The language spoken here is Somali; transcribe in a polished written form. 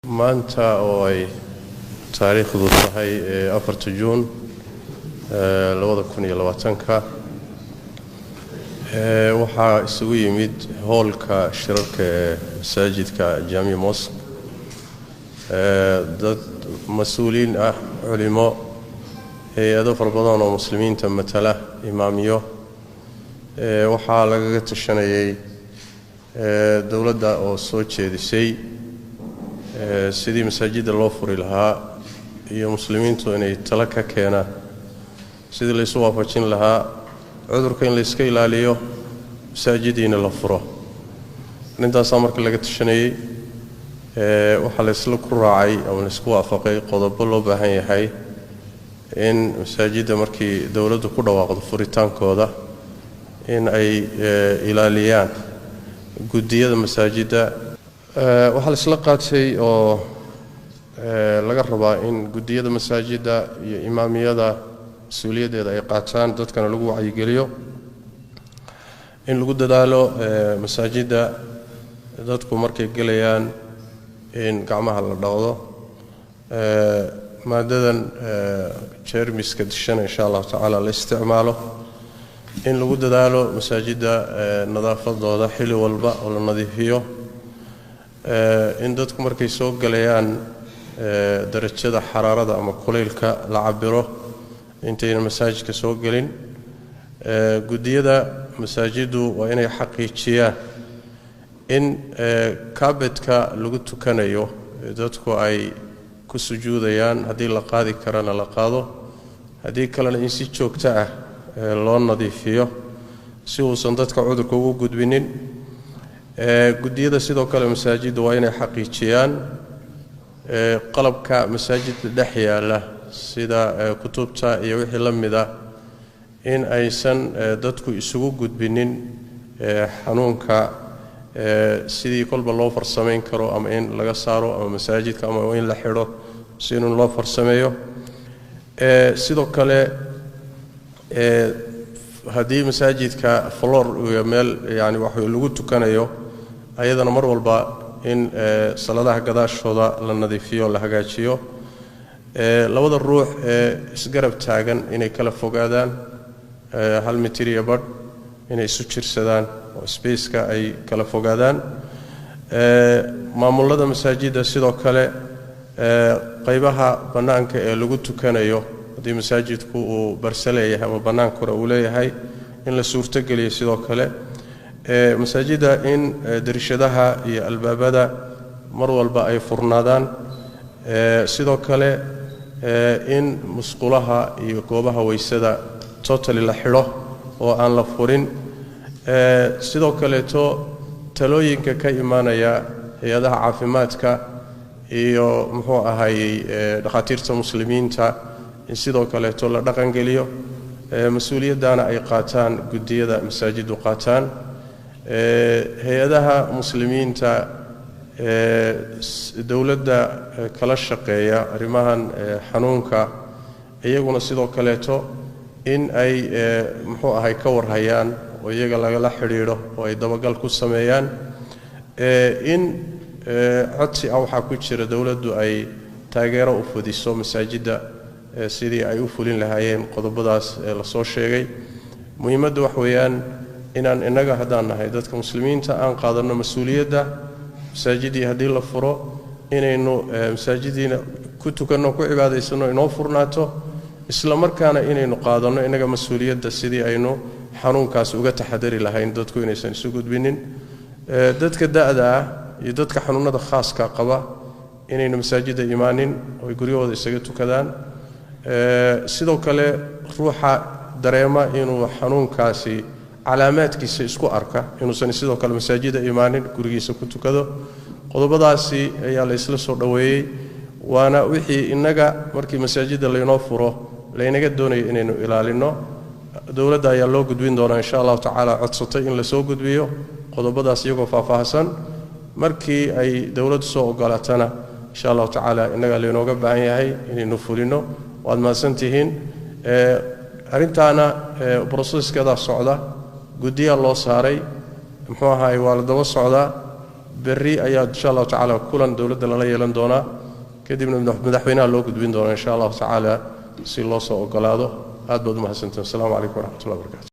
Maanta oo ay taariikhdu tahay 4-ta Juun 2020-ka, waxaa isugu yimid hoolka shirarka ee masaajidka Jaamic Mosque dad mas-uuliyiin ah, culimo, hay-ado fara badan oo muslimiinta matala, imaamyo. Waxaa lagaga tashanayay dowladda oo soo jeedisay sidii masaajidda loo furi lahaa iyo muslimiintu inay talo ka keenaan sidii laysu waafajin lahaa cudurka in layska ilaaliyo, masaajidiina la furo. Arrintaasaa marka laga tashanayey. Waxaa laysla ku raacay ama laysku waafaqay qodobo loo baahan yahay in masaajidda markii dowladdu ku dhawaaqdo furitaankooda in ay ilaaliyaan guddiyada masaajidda. Waxaa laisla qaatay oo laga rabaa in guddiyada masaajidda iyo imaamiyada mas-uuliyaddeeda ay qaataan, dadkana lagu wacyigeliyo in lagu dadaalo masaajidda dadku markay gelayaan in gacmaha la dhaqdo, maadadan jeermiska dishana insha Allahu tacaala la isticmaalo, in lagu dadaalo masaajidda nadaafadooda xilli walba oo la nadiifiyo, in dadku markay soo gelayaan darajada xaraarada ama kulaylka la cabiro intayna masaajidka soo gelin. Guddiyada masaajiddu waa inay xaqiijiyaan in kaabetka lagu tukanayo dadku ay ku sujuudayaan, haddii la qaadi karana la qaado, haddii kalena in si joogto ah loo nadiifiyo si uusan dadka cudurka ugu gudbinin. Guddiyada sidoo kale masaajiddu waa inay xaqiijiyaan qalabka masaajidda dhex yaalla sida kutubta iyo wixii la mid ah in aysan dadku isugu gudbinin xanuunka, sidii kolba loo farsamayn karo, ama in laga saaro ama masaajidka ama in la xidho si inun loo farsameeyo. Sidoo kale haddii masaajidka floor iyo meel yani wax lagu tukanayo, ayadana mar walba in saladaha gadaashooda la nadiifiyo, la hagaajiyo, labada ruux ee isgarab taagan inay kala fogaadaan 1 mitir iyo badh, inay isu jirsadaan oo spaceka ay kala fogaadaan. Maamulada masaajidda sidoo kale qaybaha bannaanka ee lagu tukanayo, haddii masaajidku uu barse leeyahay ama bannaanka hore uu leeyahay, in la suurtogeliyo. Sidoo kale masaajidda in darishadaha iyo albaabada mar walba ay furnaadaan. Sidoo kale in musqulaha iyo goobaha weysada totally la xidho oo aan la furin. Sidoo kaleeto talooyinka ka imaanaya hay-adaha caafimaadka iyo muxuu ahayey dhakhaatiirta muslimiinta in sidoo kaleeto la dhaqangeliyo, mas-uuliyaddana ay qaataan guddiyada masaajiddu qaataan. Hay-adaha muslimiinta dowladda kala shaqeeya arrimahan xanuunka iyaguna sidoo kaleeto in ay muxuu ahay ka warhayaan oo iyaga lagala xidhiidho oo ay dabagal ku sameeyaan. In codsi ah waxaa ku jira dowladdu ay taageero u fudiso masaajidda sidii ay u fulin lahaayeen qodobadaas lasoo sheegay. Muhiimadda wax weeyaan inaan innaga haddaan nahay dadka muslimiinta aan qaadanno mas-uuliyadda masaajiddii haddii la furo inaynu masaajiddiina ku tukanno, ku cibaadaysanno, inoo furnaato, isla markaana inaynu qaadanno innaga mas-uuliyadda sidii aynu xanuunkaas uga taxadari lahayn, dadku inaysan isu gudbinin, dadka da'da ah iyo dadka xanuunada khaaska qaba inaynu masaajidda imaanin oo ay guryahooda isaga tukadaan. Sidoo kale ruuxa dareema inuu xanuunkaasi calaamaadkiisa isku arka inuusan sidoo kale masaajidda imaanin, gurigiisa ku tukado. Qodobadaasi ayaa la isla soo dhoweeyey, waana wixii innaga markii masaajidda laynoo furo laynaga doonayo inaynu ilaalinno. Dowladda ayaa loo gudbin doonaa insha Allahu tacaala, codsatay in lasoo gudbiyo qodobadaas iyagoo faahfaahsan. Markii ay dowladdu soo ogolaatana insha Allahu tacaala innagaa laynooga baahan yahay inaynu fulinno. Waad mahadsantihiin. Arrintaana broseskeedaa socda, guddiyaa loo saaray, muxuu ahaay, waa la daba socdaa. Berri ayaa insha Allahu tacaala kulan dowladda lala yeelan doonaa, kadibna madaxweynaha loo gudbin doonaa insha Allahu tacaala si loo soo ogolaado. Aad baad umahadsantiin. Assalamu calaykum waraxmatullahi wabarakatu.